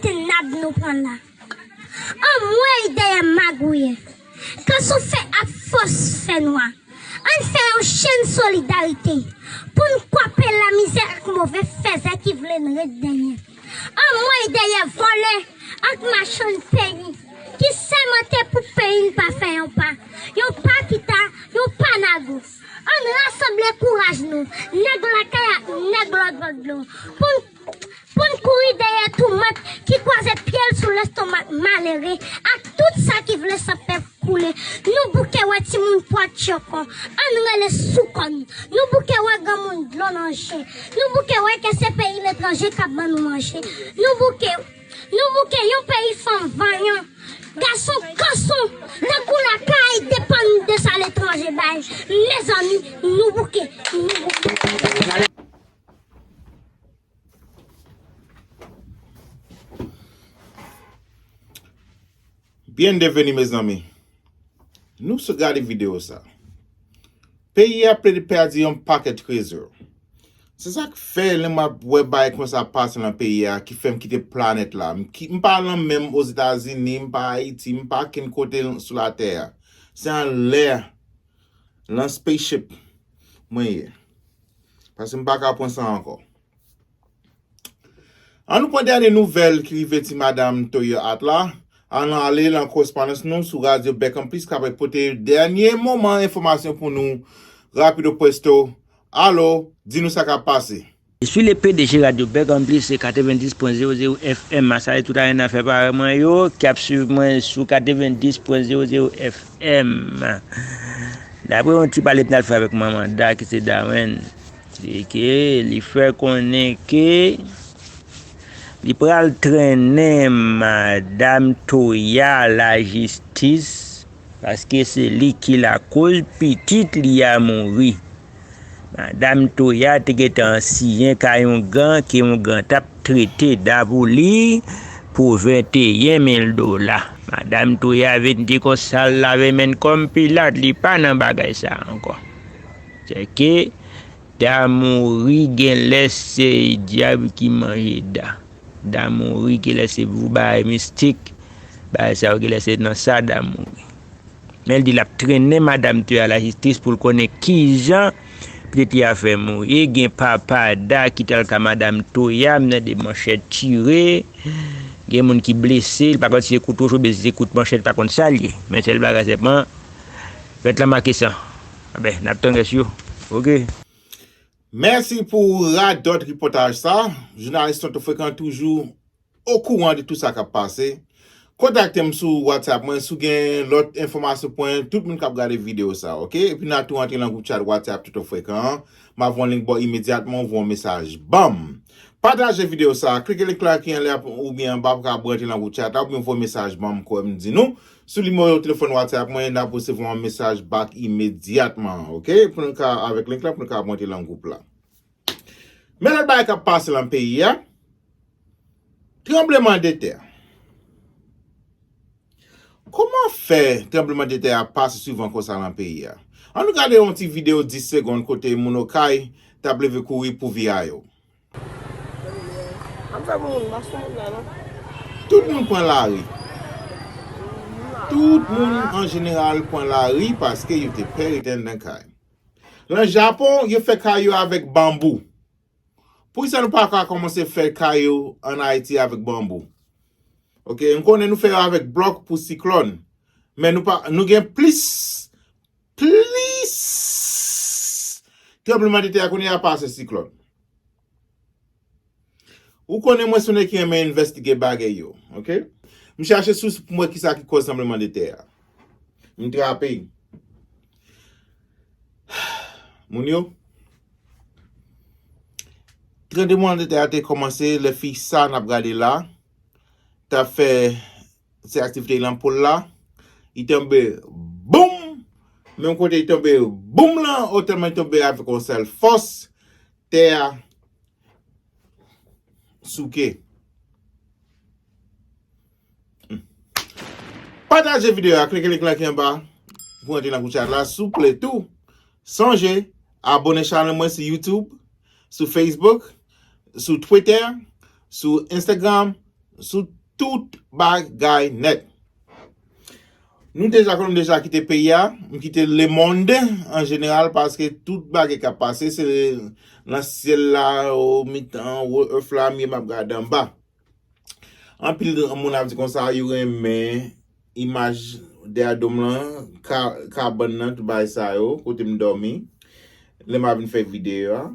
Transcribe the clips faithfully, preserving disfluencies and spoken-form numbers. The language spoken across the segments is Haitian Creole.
tenab nou pran la. Anmwey dèyè magouyè. Kanson fè ap fòs fènwa. Ann fè yon chenn solidarite pou n kwape lamizè ak move fèzè ki vle n ret dèyè. Anmwey dèyè vòlè ak machann peyi ki sèmante pou peyi n pa fè yon pa, yon pa kita, yon pa nago. Ann rasanble kouraj nou, nèg lakay ak nèg lòt bò dlo, pou n, pou n kouri dèyè toumant ki kwaze pye l sou lestomak malere ak tout sa ki vle san pèp koule. Nou bouke wè timoun pwa tchoko, ann rele sou kò n. Nou bouke wè granmoun dlo nan je. Nou bouke wè ke se peyi letranje k ap ban nou manje. Nou bouke, nou bouke yon peyi fanm vanyan, gason kanson, tankou lakay depann de sa letranje bay. Mezanmi, nou bouke, nou bouke. Byenveni, mezanmi. Nou sot gade videyo sa. Peyi a plede pèdi yon pakèt trezò. Se sa k fè lè m ap wè bagay konsa pase nan peyi a ki fè m kite planèt la. M ki, m pa nan menm Ozetazini, m pa Ayiti, m pa kenn kote sou latè a. Se anlè, nan spaceship mwen ye. Paske m pa ka pran sa ankò. Ann nou pran dènye nouvèl ki rive ti madanm Toya Hart la. Ann ale nan korespondans nou sou Radyo Bèk Anplis k ap pote dènye moman enfòmasyon pou nou, rapido presto. Alo, di nou sa k ap pase. Je suis le P D G Radyo Bèk Anplis, se katrevendis pwen zewo zewo F M. Mwen salye tout arena fè parèy mwen yo, k ap swiv mwen sou katrevendis pwen zewo zewo F M. Daprè yon ti pale m t al fè avèk manman Da, ki se Darren, se ke li fè konnen ke li pral trennen madanm Toya lajistis, paske se li ki lakoz pitit li a mouri. Madanm Toya te gentan siyen kay yon gran ke yon gran t ap trete Da pou li pou venteyen mil dola. Madanm Toya vin di konsa l lave men l kòm Pilat, li pa nan bagay sa ankò. Sèke Da mouri, genlè se dyab ki manje Da. Da mouri, genlè se pou bagay mistik, bagay sa yo, genlè se nan sa Da mouri. Men l di l ap trennen madanm Toya lajistis pou l konnen kijan pitit li a fè mouri. Gen papa Da ki t al ka madanm Toya, m tande manchèt tire. Gen moun ki blese, li pa konn si se kout wòch oubyen si se kout manchèt, li pa konn sa l ye. Men sèl bagay sèlman, vèt la make san. Anben, n ap tann rès yo. Oke. Mèsi pou radòt ripòtaj sa. Jounalis Tonton Frekan toujou okouran de tout sa k ap pase. Kontakte m sou WhatsApp mwen, si w gen lòt enfòmasyon pou mwen, tout moun k ap gade videyo sa, oke? Epi n a tou rantre nan gwoup chat WhatsApp Tonton Frekan an. M ap voye yon link ba w imedyatman, ou voye yon mesaj ban m. Pataje videyo sa, klike link la ki anlè a oubyen anba pou w ka rantre nan gwoup chat la, oubyen voye mesaj ban m, kòm m di nou. Sou nimewo telefòn WhatsApp mwen, n ap resevwa yon mesaj back imedyatman, oke? Pou nou ka, avèk link la, pou nou ka rantre nan gwoup la. Men lòt bagay k ap pase nan peyi a, tranblemanntè. Kòman fè tranblemanntè a pase souvan konsa nan peyi a? Ann nou gade yon ti videyo dis segonn kote moun Okay t ap leve kouri pou vi a yo. Ap fè pou moun, pa sou moun la, non. Tout moun pran lari. Tout moun, an jeneral, pran lari paske yo te pè rete anndan kay. Nan Japon, yo fè kay yo avèk banbou. Poukisa nou pa ka kòmanse fè kay yo ann Ayiti avèk banbou? Oke, m konnen nou fè yo avèk blòk pou siklòn. Men nou pa, nou gen plis, plis tranblemanntè kounye a pase siklòn. Ou konnen mwen se yon nèg ki renmen envestige bagay yo, oke? M chache sous pou m wè kisa ki kòz tranblemanntè a. M trape. Moun yo, tranblemanntè a te kòmanse lè fi sa n ap gade la t ap fè se aktivite li nan poul la, li tonbe boum! Menm kote li tonbe boum lan, o tèlman li tonbe avèk yon sèl fòs, tè a souke. Hmm. Pataje videyo a, klike link la ki anba pou antre nan gwoup chat la, souple tou. Sonje, abone chanèl mwen sou YouTube, sou Facebook, sou Twitter, sou Instagram, sou tout bagay nèt. Nou deja konn m deja kite peyi a, m kite lemonn an jeneral paske tout bagay k ap pase se nan syèl la, o mitan, o earth la, m ye m ap gade anba. Anpil moun ap di konsa yo renmen imaj dèyè do m lan, ka, kabann nan, tout bagay sa yo, kote m dòmi, lè m a vin fè videyo a.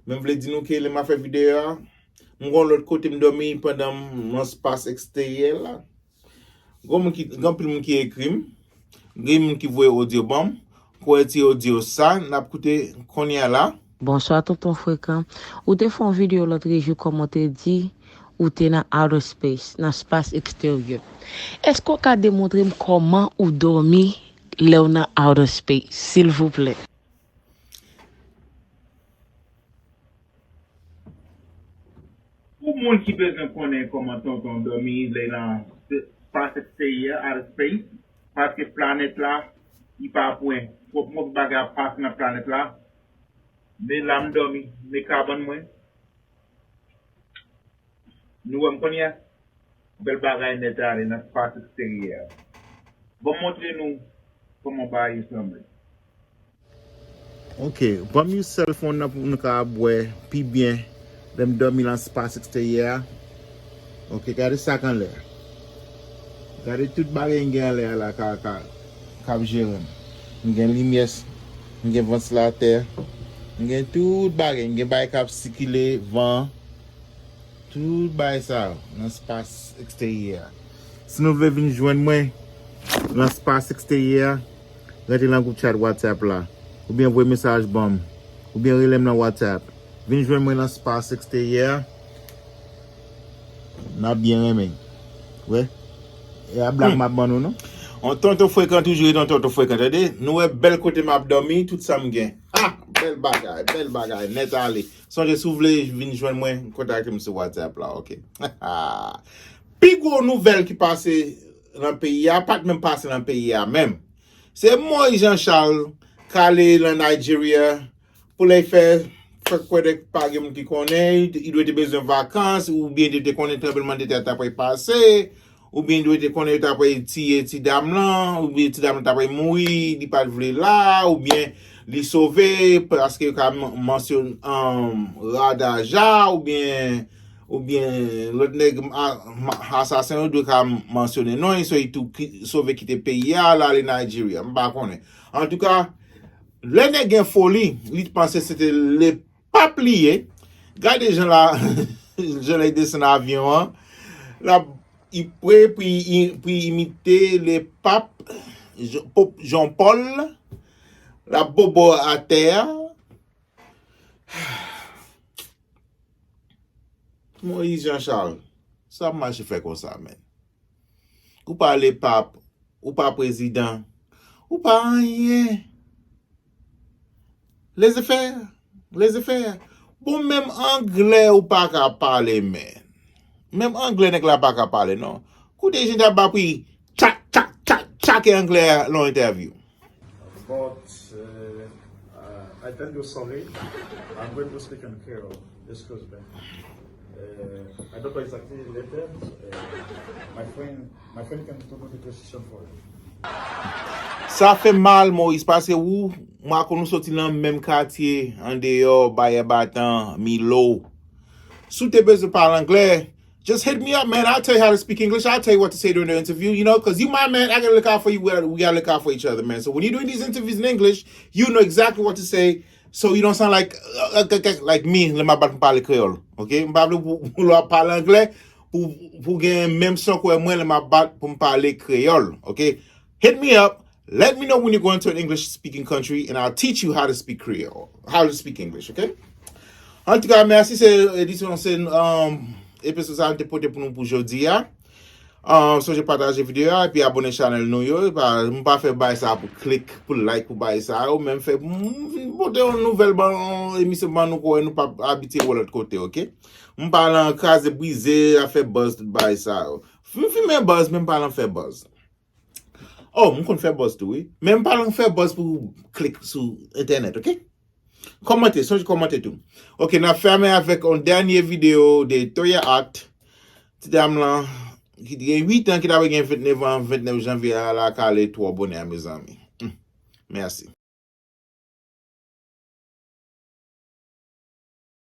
Men m vle di nou ke lè m a fè videyo a, m gon lòt kote m dòmi pandan m nan espas eksteryè la. Gon moun ki, gen anpil moun ki ekri m, gen moun ki voye odyo ban m, kwè ti odyo sa, n ap koute kounye a la. Bonswa, Tonton Frekan. Ou te fè yon videyo lòt jou, kòman w te di ou te nan outer space, nan espas eksteryè. Èske w ka demontre m kòman ou dòmi lè w nan outer space, silvouplè? Pou moun ki bezwen konnen kòman Tonton dòmi lè l nan espas eksteryè, outer space, paske planèt la, li pa pwen. Twòp move bagay ap pase nan planèt la. Men la m dòmi, men kabann mwen. Nou wè m kounye a? Bèl bagay nèt ale nan espas eksteryè a. Ban m montre nou kòman bagay yo sanble. Ok, ban m yon sèl fon nan pou nou ka wè pi byen lè m dòmi nan espas eksteryè a. Ok, gade sa k anlè. Gade tout bagay m gen anlè a la ka, ka, k ap jere m. M gen limyè, m gen vantilatè, m gen tout bagay, m gen bagay k ap sikile, van, tout bagay sa yo nan espas eksteryè a. Si nou vle vin jwenn mwen nan espas eksteryè a, rantre nan gwoup chat WhatsApp la, oubyen voye mesaj ban m, oubyen rele m nan WhatsApp. Vin jwenn mwen nan espas eksteryè a. N ap byen renmen. Wè. E a blag m ap ban nou, non? On tonton frekan toujou ret on tonton frekan, tande? Nou wè bèl kote m ap dòmi, tout sa m gen. Ah, bèl bagay, bèl bagay, nèt ale. Sonje, si w vle vin jwenn mwen, kontakte m sou WhatsApp la, ok? Pi gwo nouvèl ki pase nan peyi a, pa t menm pase nan peyi a menm. Se Moïse Jean Charles k ale nan Nigeria pou lè fè, fè kwè de pa gen moun ki konnen, li dwe te bezwen vakans, oubyen li te konnen tranblemann de tè ta pral pase, oubyen li dwe te konnen yo ta pral tiye ti dam lan, oubyen ti dam lan ta pral mouri, li pa t vle la, oubyen li sove, paske yo ka man-, mansyon-, um, Radaja, oubyen, oubyen lòt nèg a-, ma-, asasen yo dwe ka mansyone non, so li tou ki-, sove kite peyi a, l ale Nigeria. M pa konnen. Antouka, lè nèg gen foli, li t panse se te le pap li ye. Gade jan la, jan l desann avyon an. L ap, li pre pou li, pou li imite le pap Jan-, Pòp Jan Pòl. L ap bobo atè a. Moïse Jean Charles, sa ap mache fè konsa, menn. Ou pa le pap, ou pa prezidan, ou pa anyen. Leze fè, leze fè. Bon, menm anglè ou pa ka pale, menn. Menm anglè nèg la pa ka pale, non. Koute jan l ap ba pri tchak, tchak, tchak, tchak anglè a nan entèvyou. But uh, uh, I tell you sorry. I'm going to speak in Creole. Excuse me. Uh, I don't know exactly letters. Uh, my friend, my friend can do the translation for you. Sa fè mal, Moïse, paske ou, m a konn ou soti nan menm katye, andeyò, Bayè Batan, Milo. Si w te bezwen pale anglè, just hit me up, man. I'll tell you how to speak English. I'll tell you what to say during the interview, you know, because you my man. I gotta look out for you. We gotta, we gotta look out for each other, man. So when you're doing these interviews in English, you know exactly what to say. So you don't sound like, uh, like, like, like me, lè m ap bat pou m pale kreyòl. Ok? M pa vle pou, pou lè w ap pale anglè, pou, pou gen menm son kwè mwen, lè m ap bat pou m pale kreyòl. Ok? Hit me up. Let me know when you go into an English speaking country and I'll teach you how to speak Creole, how to speak English, ok? Antouka, mèsi, se edisyon, se, um, episode sa nou te pote pou nou pou jodi a. Um, sonje pataje videyo a epi abone chanèl nou yo. Pa, m pa fè bay sa pou klik, pou like, pou bay sa yo, men m fè, m vin pote yon nouvèl ban, emisyon ban nou kwè nou pa abitye wè lòt kote, ok? M pa nan kraze brize, afè buzz, tout bay sa yo. M fimen buzz, men m pa nan fè buzz. Oh, m konn fè buzz tou, wi. Men m pa nan fè buzz pou klik sou entènèt, ok? Kòmante, sonje kòmante tou. Ok, n ap fèmen avèk yon dènye videyo de Toya Art. Ti dam lan, ki te gen uit an, ki ta gen vennèf an, vennèf janvye a, la kale twò bonè, mezanmi. Hmm. Mèsi.